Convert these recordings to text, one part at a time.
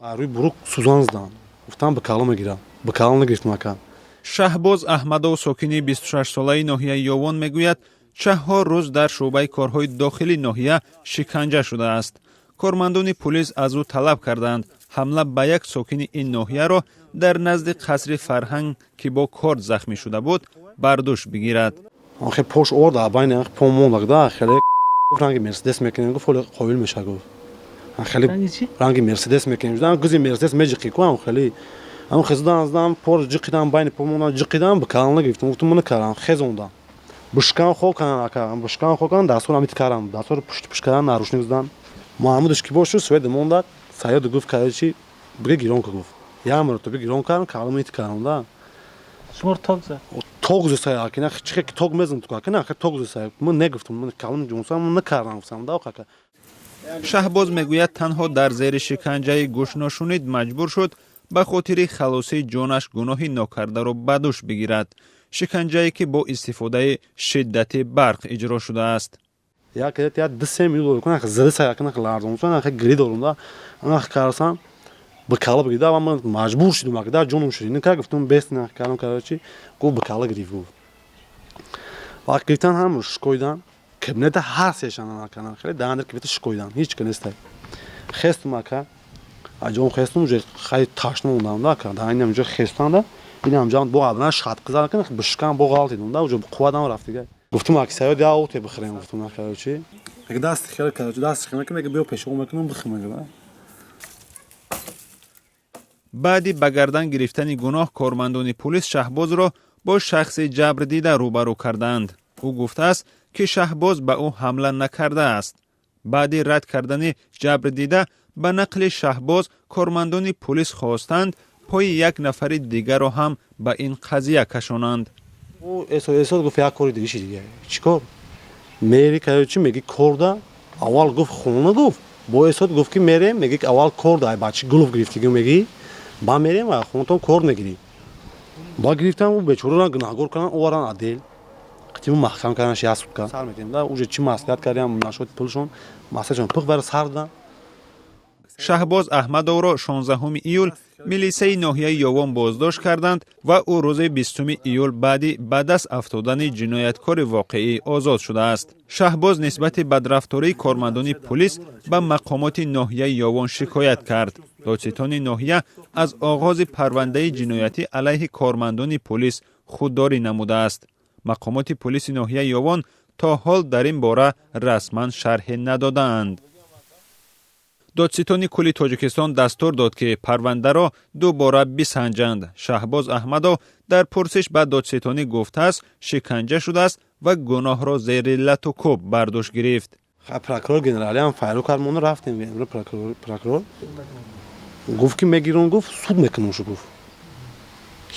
Рӯи бурук сӯзан заданд, гуфтам, ба калла мегирам, ба калла нагирифтам, ака. Шаҳбоз Аҳмадов, сокини 26-солаи ноҳияи Ёвон, мегӯяд, 4 рӯз дар шӯъбаи корҳои дохили ноҳия шиканҷа шудааст. Кормандони пулис аз ӯ талаб карданд, ҳамла ба як сокини ин ноҳияро дар назди қасри фарҳанг, ки бо корд захмӣ шуда буд, бар дӯш бигирад. Хе пош овард, байни по мондагда хеле ранги Мерседес мекунем, гуфт, ҳоли қоил меша, гуфт, хеле ранги Мерседес мекунем, гузи Мерседес меҷиқи ку, хеле ам хездан здан, пор ҷиқидан, байни по мондан, ҷиқидан, ба калла нагирифтам, гуфтам, ман накардам. Хезондам, бушкан хокан, ака, бушкан хокан, дастор амит кардам, дастор пушти пушт кардан, наручник задан. Маҳмудаш ки бошу свет монда, Саёд гуфт, короче, бига гирон ка, гуфт, як маротиба гирон кардам, калла ит кардам да. Шуморо ток зад? Ток зесай, ака, чихе ки ток мезан ту, ака, на ток зесай. Ман негуфтам, ман каллам ҷунсам, ман накардам, гуфтам да, ака. Шаҳбоз мегӯяд, танҳо дар зери шиканҷаи гӯшношунид маҷбур шуд ба хотири халосии ҷонаш гуноҳи нокардаро ба дӯш бигирад, шиканҷае ки бо истифодаи шиддати барқ иҷро шудааст. Як як 2-3 минут зада, як ларзон, гирӣ дорум да, карсан, ба калла бигида, ман маҷбур шудам, ака, ҷонум шуд, ка гуфтам, бес кардам, короче, гуфт, ба калла гирифт, гуфт. Вақт гирифтан, ҳам шикоидан кабинета, ҳар сешан, хеле даҳандер кабинета шикоидан, ҳеч ка нестай. Хестум, ака, аҷон, хестум, уже хай ташна мондам да, ака, даҳанам ҷо хестанда, инам ҷан бо абна шатқи зад, бишкан бо ғалтидум да, уже қувватам рафт дига. Гуфтум, аки Саёд, я оте бихӯрем, гуфтум, короче, дасти хеле, короче, дасти хеле мекунам, биё пешоб мекунам, бихӯрем, мега. Баъди ба гардан гирифтани гуноҳ, кормандони пулис Шаҳбозро бо шахси ҷабрдида рӯбарӯ карданд. Ӯ гуфтааст, ки Шаҳбоз ба ӯ ҳамла накардааст. Баъди рад кардани ҷабрдида, ба нақли Шаҳбоз, кормандони пулис хостанд пои як нафари дигарро ҳам ба ин қазия кашонанд. Эсод гуфт, як кори дигиши дига чӣ кор мери, короче, меги, корда аввал, гуфт, хона, гуфт, бо эсод гуфт, ки мерем, меги, аввал корда ай бачи гулуф гирифтиги, меги, ба мерем, хонатон кор мегирӣ. Ба гирифтан, ӯ бечораро гунаҳгор кардан, овардан отдел, қитиму маҳкам кардан, як сутка сар мекунем да, уже чӣ маслиҳат кардем, нашоти пулшон маслиҳатшон пух бара сар дан. Шаҳбоз Аҳмадовро 16 июл милисаи ноҳияи Ёвон боздошт карданд ва ӯ рӯзи 20 июл баъди ба даст афтодани ҷинояткори воқеӣ озод шудааст. Шаҳбоз нисбати бадрафтории кормандони пулис ба мақомоти ноҳияи Ёвон шикоят кард. Додситони ноҳия аз оғози парвандаи ҷиноятӣ алайҳи кормандони пулис худдорӣ намудааст. Мақомоти пулиси ноҳияи Ёвон то ҳол дар ин бора расман шарҳе надодаанд. Додситони кулли Тоҷикистон дастур дод, ки парвандаро дубора бисанҷанд. Шаҳбоз Аҳмадов дар пурсиш ба додситонӣ гуфтааст, шиканҷа шудааст ва гуноҳро зери лату кӯб бар дӯш гирифт. Прокурор генералиам файру кард, моно рафтем. Прокурор гуфт, ки мегирон, гуфт, суд мекунам, шу, гуфт,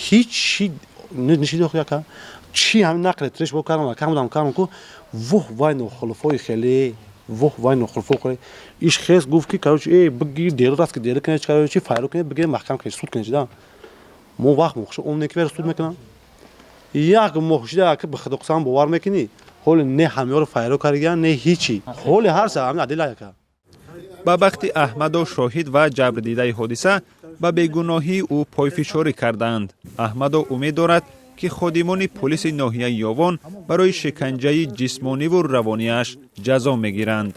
ҳеҷ чи нишиди яка чи ҳамин нақле треш бо кардам, кардам, кардам ку, воҳ, вай нохулуфои хеле, воҳ, вай нохулуфо хеле иш хес, гуфт, ки, короче, э, бигир, дер раст, ки дер кунед, короче, файру кунед, бигир, маҳкам кунед, суд кунед да. Мо вақт моҳ шуд, он неки вера суд мекунам, як моҳ шуда, ки ба худо қасам, бовар мекунӣ, ҳоли не ҳамёро файру кардиган, не ҳичи, ҳоли ҳар са ҳамин адила яка. Ба бахти Аҳмадов, шоҳид ва ҷабрдидаи ҳодиса ба бегуноҳии ӯ пойфишорӣ карданд. Аҳмадов умед дорад, ки ходимони пулиси ноҳияи Ёвон барои шиканҷаи ҷисмониву равонияш ҷазо мегиранд.